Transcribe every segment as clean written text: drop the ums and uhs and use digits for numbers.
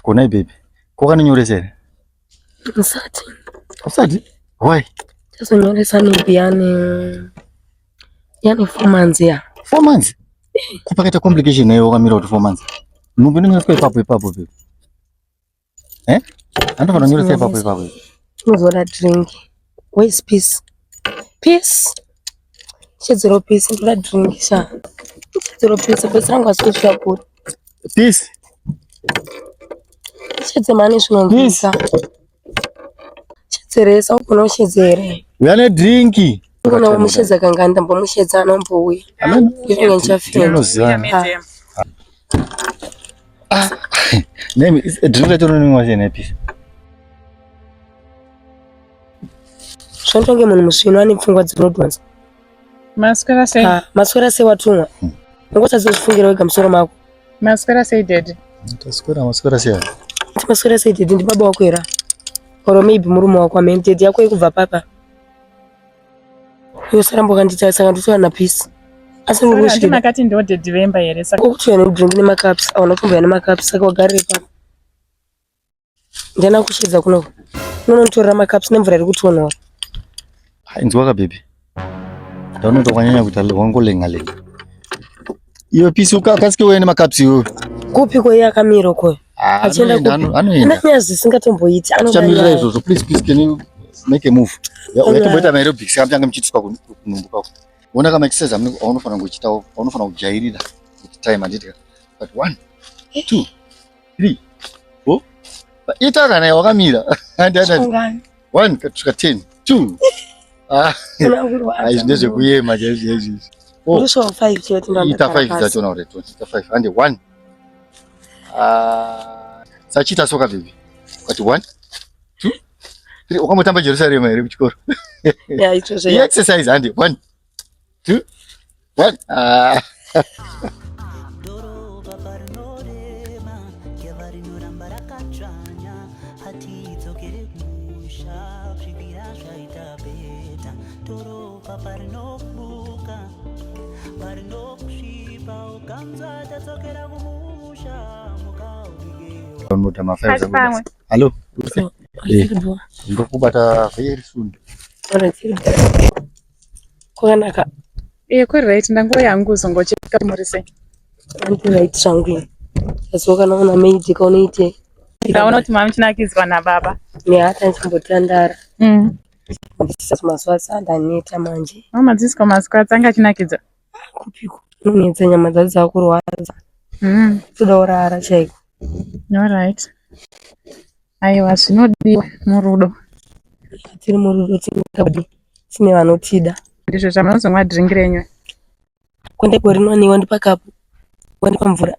Konai baby. Ko wakanonyoresa here? Usati. Usati? Why? Tazonyoresa maybe yane 4 months ya. 4 months? Kupakaita complication nayo wakamira kuti 4 months. Nhumbu inonyoreswa ipapo ipapo, baby. Eh? Andofanira kunyoresa ipapo ipapo. Unozoda drink. Where's Peace? Peace. Chedzero Peace, ndoda drink sha. Chedzero Peace, Peace rangu asi kusvika kure. Peace. Chedze mani zvinonzwisa. Chedzeresa ugona uchedzere. Uya nedrink. Ugona umushedza kangani ndambomushedza anombouya. Amen. Ifinge ndichafenda. Ndinozivana. Ah. Nemi, drink racho rinonwiwa sei nhai Peace? Zvinotonge munhu musvinu ane pfungwa dzinodhonza. Maswera sei? Ah, maswera sei watumwa? Ungotadza kuzvifungira wega musoro mako. Maswera sei, daddy? Taswera, maswera sei? Kuti maswera sei daddy, ndibaba wako here? Or maybe murume wako amene daddy yako ikubva papa. Iwe saramba wakanditarisa saka ndotora naPeace. Asi uri Sorry, kusvika. makati ndo daddy vemba here? Saka Ukutuya nedrink nemacups, auna kumboya nemacups saka wagarire papa. Ndiana kushedza kunoko. Unonditorera macups nemvura iri kutonhora. Inzwa ka baby. Ndaona kwanyanya kuita wangolenga lenga. Iwe Peace ukasike uye nemacups iwe. Kupi ko iye akamira uko? Ah, Achienda anoenda, kupi? anoenda. Ananyaya zvisingatomboiti. Tichamirira Anodanyaya. izvozvo. Please, please, can you make a move? Uyatomboita aerobics kamchange muchiitiswa kunhumbu kwako. Ona kama exercise aunofanira kuchita, aunofanira kujairira with time handiti ka. But one, two, three, four. Ita kana wakamira. Handi handi. Ungani. One kusvika 10. Two. Ah, Unokurwadza. izvi ndezvekuyema chaizvo chaizvo izvi. Four. Ndosvika 5 chete Ita ndandagara 5 pasi. dzachona uri 20. Ita 5. Handi one. Ah, sachiita soka baby. Ukati one, two, three. Wakambotamba Jerusalem here kuchikoro? Yeah, izvozvo. I-exercise handi. One, two, one. Ah. Dhorobha parinorema geva rinoramba rakadzvanya hatidzokere kumusha kusvikira zvaita better. Dhorobha parinobuka parinokusvipa ukanzwa tadzokera kumusha mukaubikewa. Unoita ma5 Pasi pamwe. Hello. Tiri bho. Ndokubata very soon. Ora tiri bho. Kwakanaka. Iye kuri right, ndanguva yangu kuzongocheka muri sei. Andi right zvangu ini. Asi wakanaona maid kaunoite. Ndaona kuti mama muchinakidzwa nababa. Nehata ndichimbotandara. Mazuva asa ndaneta manje. Mama dziswa masquats anga achinakidza. Kupiko. Unonetsa nyama dzacho dzakurwadza. Toda kurara chaiko. All right. Aiwa zvinodiwa murudo. Tiri murudo tine tine vanotida. Ndizvo zvamunozomwa drink renyu. Kwende gore rinwaniwa ndipa kapu. Wandipa mvura.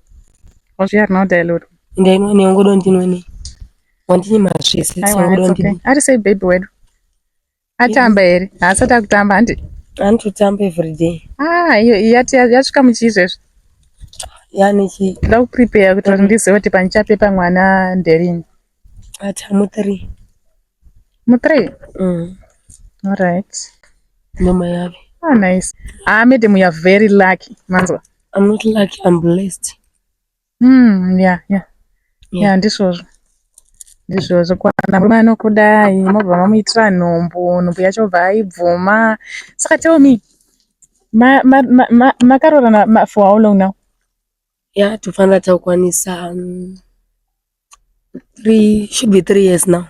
Ozviya rina kudilute. Ndainwaniwa ngodo ndinwani. Wandinyima zvese. Aiwa, Ngodo it's okay. ndidi. Ari sei baby wedu? Atamba here? Haasati akutamba handi? Anototamba everyday. Ah, iyo yati yasvika muchiizvezvi. Yani chi Ndoda kuprepare kuitira kuti ndizive kuti pandichapepa mwana nderini. atamu 3. Mu3? All right. Mama yave. Ah, nice. Ah, madam, you are very lucky. Manzwa. I'm not lucky, I'm blessed. Yeah. Yeah, ndizvozvo. Ndizvozvo kwana murume anokudai mobva mamuitira nhumbu, nhumbu yacho bva aibvuma. Saka tell me, makaroorana for how long now? Yeah, tofanira takwanisa 3, should be 3 years now.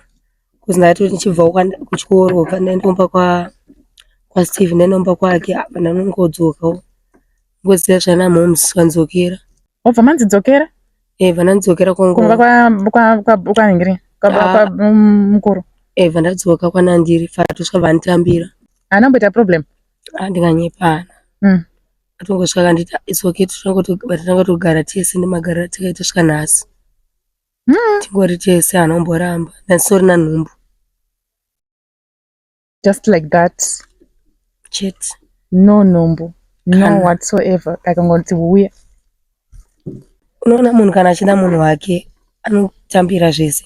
Because ndakati ndichibva kuchikoro bva ndaenda kwa Steve, ndaenda kwake apa ndanongodzokawo. Ngoziva zvana moms vandzokera. Wobva manzidzokera? Eh, bva ndandzokera Kumba kongo. kwa kwa kwa kwa kwa Ah. kwa mukuru. Eh, bva ndadzoka kwanandiri fatosvika vanditambira. Haana kumboita problem. Ah, ndinganyepa hana. Atongosvika akanditi it's okay, tatanga togara tese nemagariro atakaita svika nhasi. Tingori tese haana kumboramba. Ndandisitorina nhumbu. Just like that. Chete. No nhumbu. No Kana. whatsoever. Akangoti uya. Unoona munhu kana achida munhu wake anotambira zvese.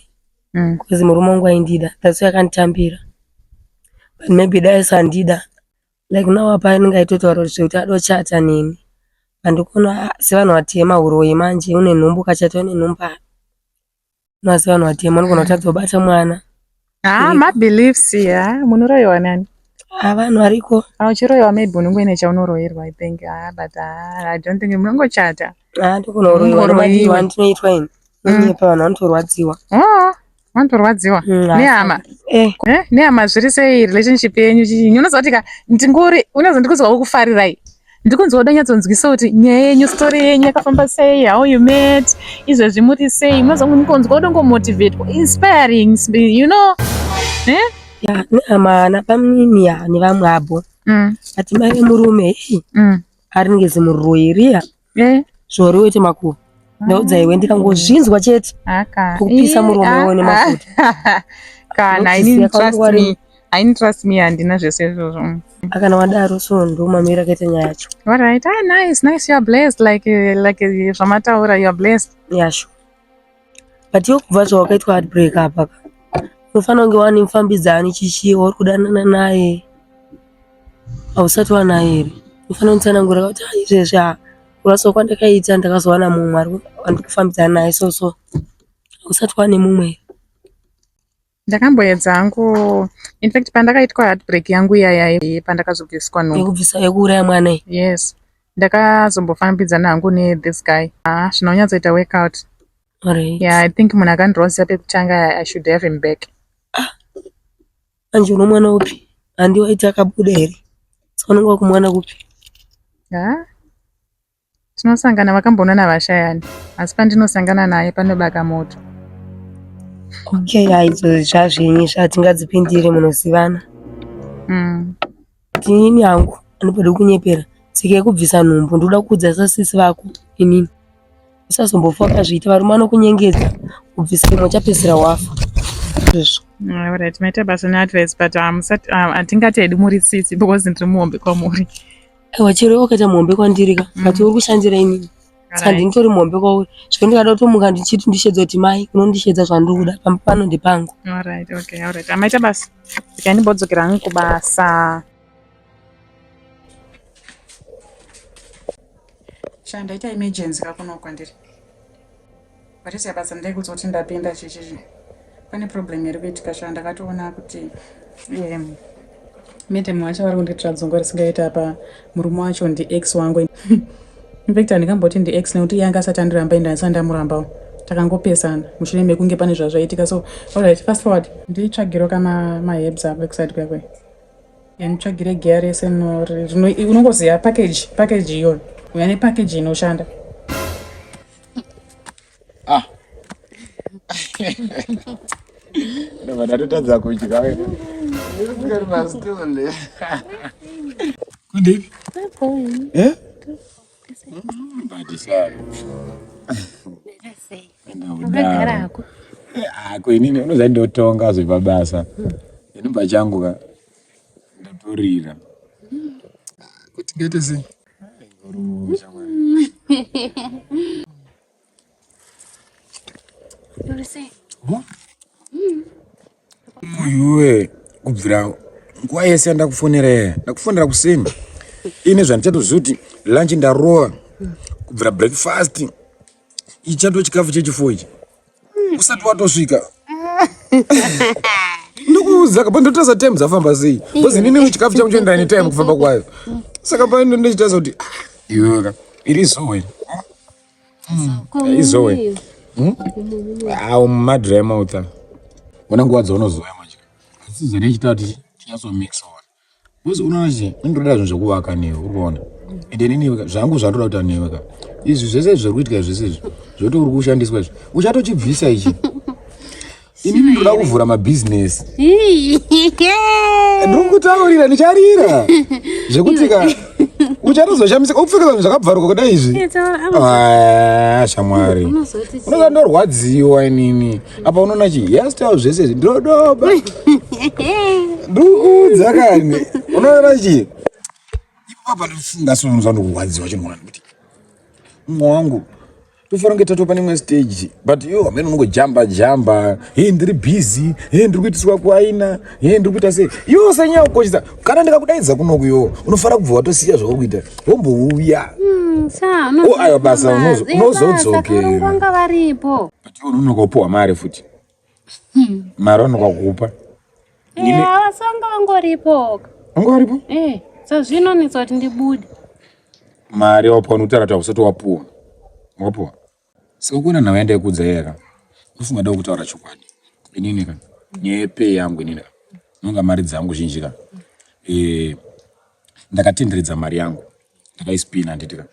Because murume wangu aindida. That's why akanditambira. But maybe dai asandida. Like now apa anenge aitotaura kuti zvekuti adochata neni. Pandikuona sevanhu vatema huroyi manje une nhumbu ukachata une nhumbu ah, Unoziva vanhu vatema unogona kutadza kubata mwana. Ah, mabeliefs ya munoroyiwa nani? Ah, vanhu variko. Ah, uchiroyiwa maybe unenge uine chaunorooyerwa I think. Ah, but ah, I don't think munongochata. Ah, ndogona kuroyiwa nemadiro andinoitwa ini. Nonyepa vanhu vanotorwadziwa. Oh, vanotorwadziwa nehama. Eh. Eh, nehama zviri sei relationship yenyu chinyi? Unoziva kuti ka ndingori unoziva ndikuzwa kukufarirai. Ndikunzwa kuda nyatsonzwisa kuti nyaya yenyu story yenyu yakafamba sei, how you met, izvezvi muri sei. Unoziva ndikunzwa kuda kungomotivatwa, inspiring, you know. Eh? Ya, nehama nabamunini ya nevamwe abo. But mai vemurume hey, arinenge zimuroyi riya. Eh. Zvori wete makuva. Ndaudza iwe ndikangozvinzwa chete. Aka. Kupisa muromo iwe nemafuta. Kana ini trust me. I trust me handina zvese izvozvo. Akana wadaro so ndo mamira akaita nyaya yacho. All right. Ah, nice, nice. You are blessed like like zvamataura you are blessed. Yeah, sure. But iwe kubva zvawakaitwa heartbreak apa ka. Unofanira kunge wane mufambidzani chichi wauri kudanana naye. Hausati wanaye here? Unofanira kunditsanangurira kuti ah izvezvi ah kuraswa kwandakaita ndakazowana mumwe ari wandiri kufambidzana naye so so. Hausati wane mumwe here? Ndakamboedza hangu in fact pandakaitwa heartbreak yangu iyaya pandakazobviswa nhumbu. Yekubvisa yekuuraya mwana iyi. Yes. Ndakazombofambidzana hangu ne this guy. Ah, zvino kunyatsoita work out. Alright. Yeah, I think munhu akandirwadzisa pekutanga I should have him back. Ah. Manje uno mwana upi? Handi waiti akabuda here? Saka unenge wakumwana kupi? Ah. Tinosangana vakambonana vashayani asi pandinosangana naye panobaka moto. Okay, haidzo zvazvenyu zvatingadzipindire munozivana. Inini hangu andipodi kunyepera tsika yekubvisa nhumbu ndoda kuudza sasisi vako inini. Usazombofa wakazviita varume vanokunyengedza kubvisa imwe uchapedzisira wafa. Izvozvo. Alright, maita basa neadvice but hatingati hedu muri tsitsi because ndiri muhombe kwamuri. Aiwa chero wakaita muhombe kwandiri ka but uri kushandira inini. Saka ndinitori muhombe kwauri. Zvekuti ndikada kutomuka ndichiti ndishedza kuti mai unondishedza zvandiri kuda pamba pano ndepangu. Alright, okay, alright. Amaita basa. Rega ndimbodzokera hangu kubasa. Sha ndaita emergency ka kuno kwandiri. But basa ndaikuudza kuti ndapinda chichichi. Pane problem iri kuitika sha ndakatoona kuti madam wacho vari kundiitira dzungu risingaita apa murume wacho ndi ex wangu. In fact handingamboti ndi ex nekuti iye anga asati andiramba ende handisati ndamurambawo. Takangopesana mushure mekunge pane zvazvaitika so alright fast forward nditsvagiro ka maherbs apo ekuside kuya kuya. Nditsvagire gear rese unongoziva package package iyoyo uya nepackage inoshanda. Ah. Ndobva ndatotadza kudya wena. Ndiri pasitole. Kundipi? Eh? But sorry. Wakagara hako. Ah, ko inini unoziva ndotonga zvepabasa. Ini pachangu ka ndatorira. Kuti tingaite sei? Iwe kubvira nguva yese yandakufonera yaya ndakufonera kuseni ini zvandichatoziva kuti lunch ndarova kubvira breakfast ichato chikafu chechifo ichi usati watosvika ndikuudza ka pandotarisa time dzafamba sei because inini chikafu changu choenda ne time kufamba kwayo saka pano ndichitarisa kuti ah, iwe ka iri zoe izoe awo madry mouth ona nguva dzaunozoya manje asi zvandichita kuti tinyatsomix Because unoona chi ndinoda zvinhu zvekuvaka newe uri kuona ende inini zvangu zvandoda kuita newe ka izvi zvese zviri kuitika zvese izvi zvoti uri kushandiswa izvi uchatochibvisa ichi inini ndoda kuvhura mabhizinesi ndiri kutaurira ndicharira zvekuti ka uchatozoshamisika upfeka zvinhu zvakabvaruka kudai izvi ah, shamwari unoza ndorwadziwa inini apa unoona chi hairstyle zvese izvi ndodoba ndikuudza kani unoona chi ipo apa ndofunga so unoza ndokurwadziwa chinhu kuti mumwe wangu. Tofanira kunge tatova pane imwe stage but iwe hameno unongojamba jamba, he ndiri busy, he ndiri kuitiswa kuaina, he ndiri kuita sei. Iwe usanyanya kukoshesa. Kana ndikakudaidza kunoku iwewe unofanira kubva watosiya zvauri kuita wombouya. Sa, Oh, aiwa basa unozodzokera. Vanga varipo. But iwe unonoka kupiwa mari futi. Mari vanonoka kukupa. Eh, asi vanga vangoripo. Vanga varipo? Eh, so zvinonetsa kuti ndibude. Mari wapuwa nokutaura kuti hausati wapuwa. Wapuwa. Saka kuona nhau yandaikuudza iya ka. Unofunga da kutaura chokwadi. Inini ka nyaya yepay yangu inini ka. Nonga mari dzangu zhinji ka. Eh, ndakatenderedza mari yangu. Ndakaispina handiti ka.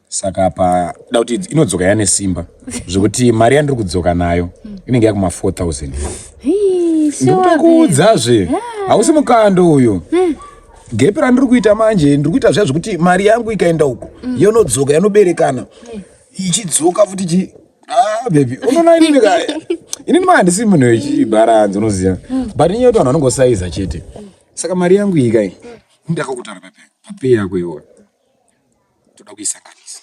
Saka apa da kuti inodzoka yane simba zvekuti mari yandiri kudzoka nayo inenge yakuma 4000. Ndikutokuudzazve. Hausi mukando uyu. Gepi randiri kuita manje ndiri kuita zviya zvekuti mari yangu ikaenda uko yonodzoka yanoberekana ichidzoka futi chi ah baby unoona inini ka inini ma handisi munhu wechibharanzi unoziva but inyaya yekuti vanhu vanongosaiza chete. Saka mari yangu iyi kai ndakakutaura pape pape yako iwe toda kuisanganisa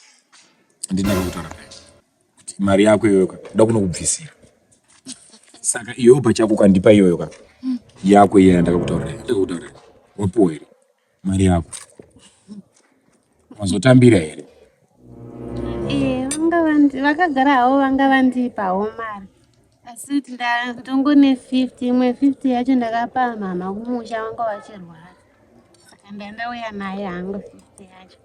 ndinakakutaura pape kuti mari yako iyoyo ka ndoda kunokubvisira. Saka iyoyo pachako ukandipa iyoyo ka yako iya yandakakutaurira ndakakutaurira wapuwa here mari yako wazotambira here? Eh, vanga vakagara havo vanga vandipawo mari asi kuti ndongone 50 imwe 50 yacho ndakapa mama kumusha vanga vachirwara saka ndandauya naye hangu 50 yacho.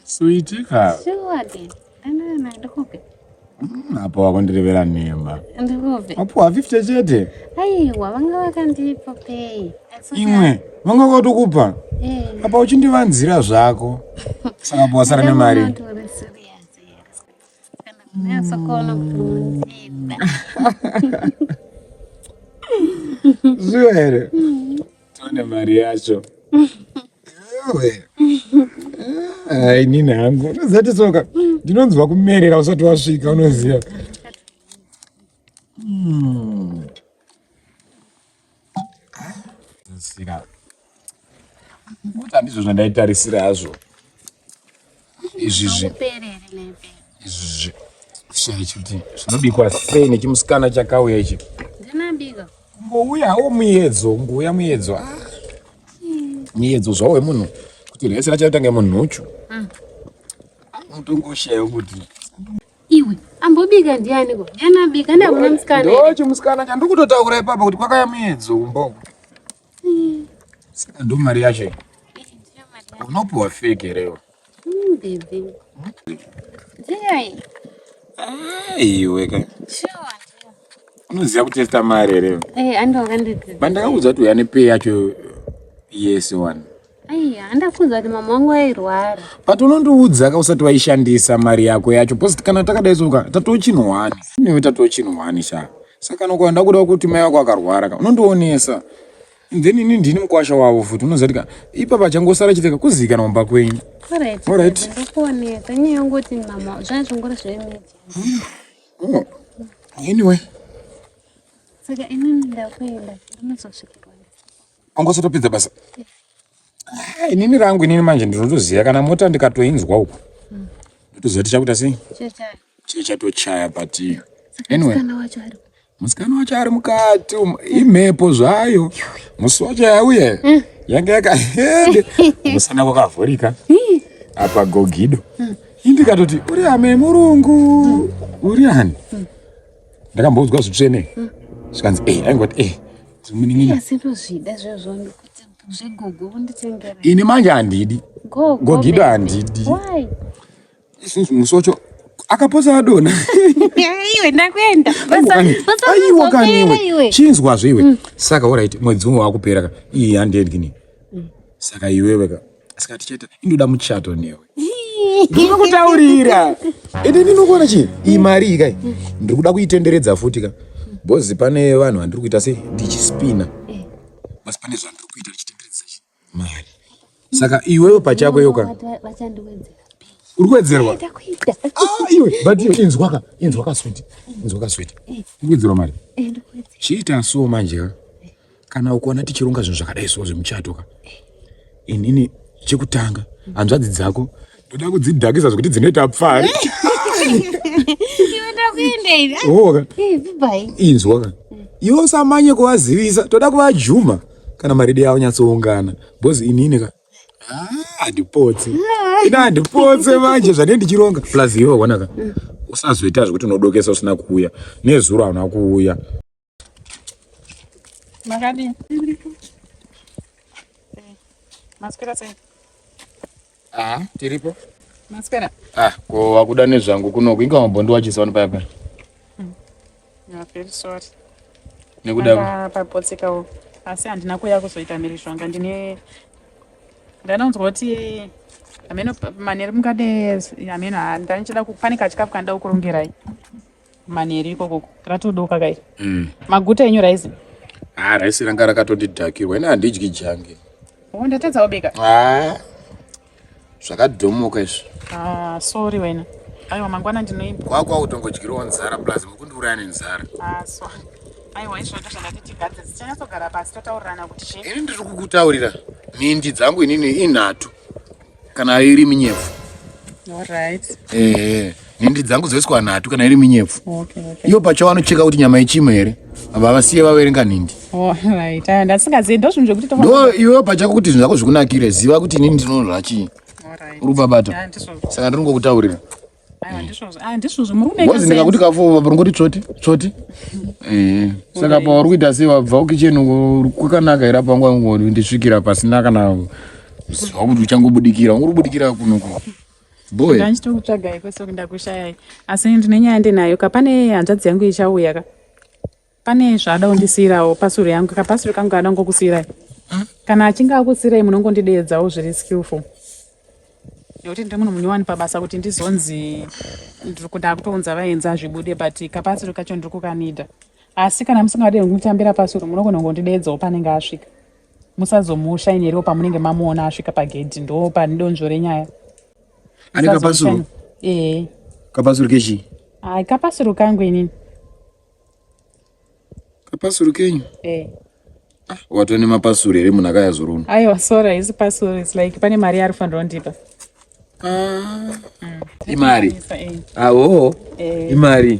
Sweet ka. Sure then. Ndandauya naye ndikupe. Apa wakundirevera nhema. Ndikupe. Wapuwa 50 chete. Aiwa vanga vakandipa pay. Imwe vanga vakatokupa. Eh. Apa uchindivanzira zvako. Saka apa wasara nemari. Ndakaona kuti uri serious here. Kana kunyatsokuona kuti unondida. Sure here? Tione mari yacho. Ewe. Ah, inini hangu unoziva tsoka ndinonzwa kumerera usati wasvika unoziva. Sika. Kuti handizvo zvandaitarisira hazvo. Izvizvi. Izvizvi. Shaya kuti zvinobikwa sei nechimusikana chakauya ichi. Ndinabika. Kungouya hawo muyedzo, kungouya muyedzo. Ah. Muyedzo zvawo wemunhu kuti rese rachaita kunge munhuchu. Unotongoshayawo kuti Iwe, ambobika ndianiko? Ndiani abika? Ndakuna musikana. Ndo chimusikana chandiri kutotaura ipapa kuti kwakaya muyedzo kumba uko. Saka ndo mari yacho iyi. Unopiwa fake here iwe? Baby. Ndiyo. Iwe ka. Sure. Unoziva kutesta mari here? Eh, ando wakandidzidzisa. Bandakakuudza kuti uya nepay yacho yese wani. Aiya, andakuudza kuti mama wangu airwara. But unondiudza ka usati waishandisa mari yako yacho. Because kana takadai so ka tatochinhu wani. Newe tatochinhu wani sha. Saka kana ukaenda kuda kuti mai vako akarwara ka unondionesa. And then ini ndini mukwasha wavo futi unoziva kuti ka ipapa changosara chete ka kuzivikanwa kumba kwenyu. Alright. Alright. Ndokuonesa nyaya yongoti mama zvanga zvingori zvemeji. Oh. Anyway. Saka inini ndakuenda ndinozosvikirwa. Ungosatopedza basa. Ah, inini rangu inini manje ndinotoziva kana mota ndikatoinzwa uku. Ndotoziva tichakuita sei? Chichatochaya but anyway. Musikana wacho ari mukati umu imhepo zvayo. Musi wacho yauya yanga yakahede musana wakavhurika apa gogido. Indikatoti uri ame murungu uri ani? Ndakamboudzwa zvitsvene. Zvikanzi eh aingoti eh munin'ina. Asi ndozvida zvezvo kuti zvegogo unditengere. Ini manje handidi. Gogo. Gogido handidi. Why? Isusu musi wacho akapotsa adonha. Iwe ndakuenda. Aiwa kani iwe. Chinzwazve iwe. Saka alright mwedzi umwe wakupera ka. Iyi handedini. Saka iwewe ka. Saka tichaita indoda muchato newe. Ndinokutaurira. Ende ndinokuona chii? Iyi mari iyi kai. Ndiri kuda kuitenderedza futi ka. Bhozi pane vanhu vandiri kuita sei? Ndichispina. Basi pane zvandiri kuita ndichitenderedza chi mari. Saka iwewe pachako yoka. Uri kuwedzerwa? Ah, iwe, but iwe inzwa ka, inzwa ka sweet. Inzwa ka sweet. Uri kuwedzerwa mari? Eh, ndikuwedzera. Chiita so manje ka. Kana ukuona tichironga zvinhu zvakadai so zvemuchato ka. Inini chekutanga hanzvadzi dzako Ndoda kudzidhakisa zvekuti dzinoita pfari. Iwe ndakuenda ini. Oka. Eh, bye. Inzwa ka. Iwe usamanye kuvazivisa, toda kuvajuma kana mari yavo nyatsoungana. Because inini ka. Ah, handipotse. Ina handipotse manje zvane ndichironga. Plus iwe wanaka. Usazoita zvekuti unodokesa usina kuuya. Nezuro hauna kuuya. Makadii? Maswera sei? Ah, tiripo. Maswera. Ah, ko wakuda nezvangu kunoku inga wambondiwachisa wani paya paya. You are very sorry. Nekuda papotsekawo. Asi handina kuuya kuzoita mhirizhonga ndine ndanonzwa kuti hameno manheru mungade hameno ndanichida pane kachikafu kandida kukurongerai. Manheru ikoko ratodoka kai. Maguta enyu raisi. Ah, raisi ranga rakatondidhakirwa. Ini handidyi jangi. Oh, ndatadza kubika. Ah. Zvakadhomoka izvi. Ah, sorry wena. Aiwa mangwana ndinoimba. Kwakwa kutongodyirawo nzara plus mukundiuraya nenzara. Ah, sorry. Aiwa izvo ndozvandati tigadze. Tichanyatsogara pasi totaurirana kuti chii. Ini ndiri kukutaurira nhindi dzangu inini inhatu kana iri minyepfu. Alright. Ehe, nhindi dzangu dzoiswa nhatu kana iri minyepfu. Okay, okay. Iyo pacho vanocheka kuti nyama ichimo here? Ava vasiye vaverenga nhindi. Alright. Aya ndasingazivi ndozvinhu zvekuti tofanira. Ndo iwe pachako kuti zvinhu zvako zvikunakire ziva kuti inini ndinorya chii. Alright. Uri kubabata. Ah, ndizvozvo. Saka ndiri kungokutaurira. Aiwa ndizvozvo. Ah, ndizvozvo muri kumeka Ngozi ndikakuti kafu ringoti tsvoti tsvoti. Eh. Saka pa uri kuita sei wabva kukicheni uko kwakanaka here apa wangu ndisvikira pasina kana ziva kuti uchangobudikira ungorubudikira kunoku. Boy. Ndanchitokutsvagai kwese ndakushayai. Asi ndine nyaya ndinayo ka pane hanzvadzi yangu ichauya ka. Pane zvaada kundisiirawo pasuru yangu kapasuru kangu kaada kungokusiirai. Kana achinge akusiirai munongondideedzawo zviri skillful. Nekuti ndiri munhu munyowani pabasa kuti ndizonzi ndakutounza vaenzi hazvibude but kapasuru kacho ndiri kukanida. Asi kana musingade kutambira pasuru munogona kungondideedzawo panenge asvika. Musazomushainiriwo pamunenge mamuona asvika pagedhi ndo pane donzvo renyaya. Ane kapasuru? Eh. Kapasuru kechii? Ai kapasuru kangu inini. Kapasuru kenyu? Eh. Ah, watone mapasuru here munhu akaya zuro uno? Aiwa sorry haisi pasuru it's like pane mari yaari kufanira kundipa. Ah. Imari. Ah, oh. Eh. Imari.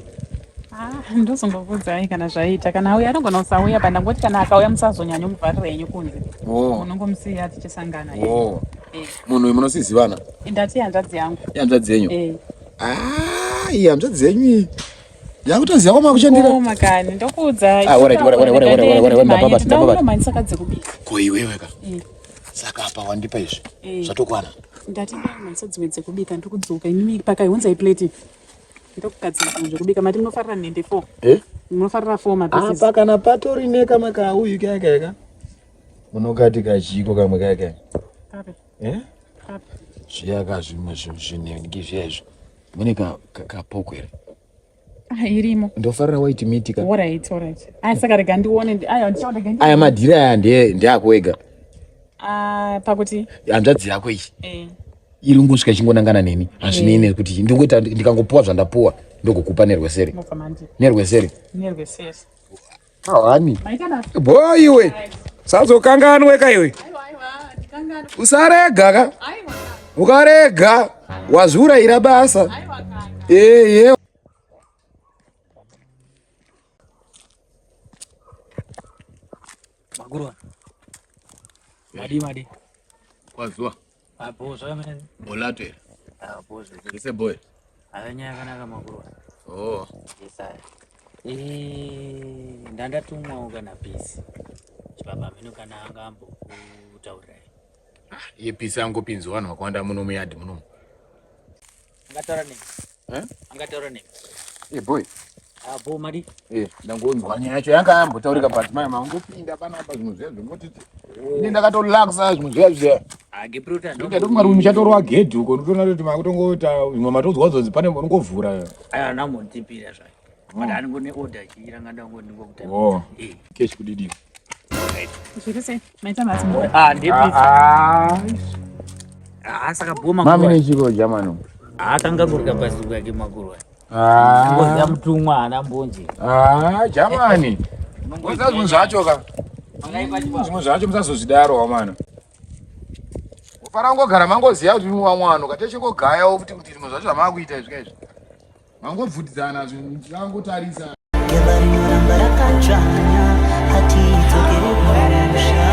Ah, ndozongokuudzai kana zvaita kana auya anogona kusauya but ndangoti kana akauya musazonyanyomuvharira henyu kunze. Oh. Unongomusiya tichisangana. Oh. Eh. Munhu uyu munosizivana? Ndati hanzvadzi yangu. Ihanzvadzi yenyu? Eh. Ah, iyi hanzvadzi yenyu iyi. Yakutoziva kwama kushandira. Oh makani ndokuudza. Ah, alright, alright, alright, alright, alright, alright, ndababa, ndababa. Ndomhanyisa kadzi kubika. Ko iwewe ka. Eh. Saka apa wandipa izvi. Eh. Zvatokwana. Ndati ndomhanyisa dzimwe dzekubika ndikudzoka inini pakaihunzai plate. Ndokugadzira zvinhu zvekubika mati munofarira nhende 4. Eh? Munofarira 4 mapieces. Apa kana patori nekamwe kauyu kaya kaya ka. Munokati kachiko kamwe kaya kaya. Kapi. Eh? Kapi. Zviya ka zvimwe zvinenge zviya izvi. Mune kapoko here? Ah, irimo. Ndofarira white meat ka. Alright, alright. Ah, saka rega ndione. Aya ndichaona rega. Aya madhiri aya ndiye ndiako wega. Ah, pakuti hanzvadzi yako iyi. Eh. Iri kungosvika ichingonangana neni. Hazvinei nekuti ndingoita ndikangopuwa zvandapuwa ndokukupa nerweseri. Nerweseri. Nerweseri. Ahani. Boy iwe. Sazokanganwe ka iwe. Usarega ka. Ukarega wazviurayira basa. Eh, eh. Magurwa. Madi madi. Kwazuwa. Apo zvakamene. Bolato here. Apo zve. Ise boy. Aya nyaya yakanaka magurwa. Oh. Yes I. Eh, ndandatumwawo kana pisi. Chibaba mino kana anga ambokutaurirai. Iye pisi angopinzwa vanhu vakawanda muno muyadhi muno. Angataura nemi. Eh? Angataura nemi. Eh boy. Apo madi. Eh, ndangonzwa nyaya yacho yanga yambotaurika but mai mangopinda panapa zvinhu zviya zvingoti ini ndakatorelaxa zvinhu zviya zviya. Ah, Gepruta ndo. Ndikati kungari muchatorwa gedhi uko ndotoona kuti makutongoita zvimwe matonzwa zonzi pane unongovhura. Aya anamondipira zvayo. But anongone order chiranga ndango ndingokuta. Oh. Eh. Keshi kudidi. Zviri sei? Maita basa. Ah, ndipi. Ah. Ah, saka boma. Mami nechiko jamani. Ah, kanga kurika pasi kwake makurwa. Ah. Ngozi mutumwa ana mbonje. Ah, jamani. Ngozi zvinhu zvacho ka. Zvimwe zvacho musazozvidaro wamana. Fara kungogara mangoziva kuti uri wamwano katechingogayawo futi kuti zvimwe zvacho zvamakuita izvi kaizvi. Mangobvutidzana zvinhu tikangotarisa. Gaba rinoramba rakadzvanya hatidzokere kumusha.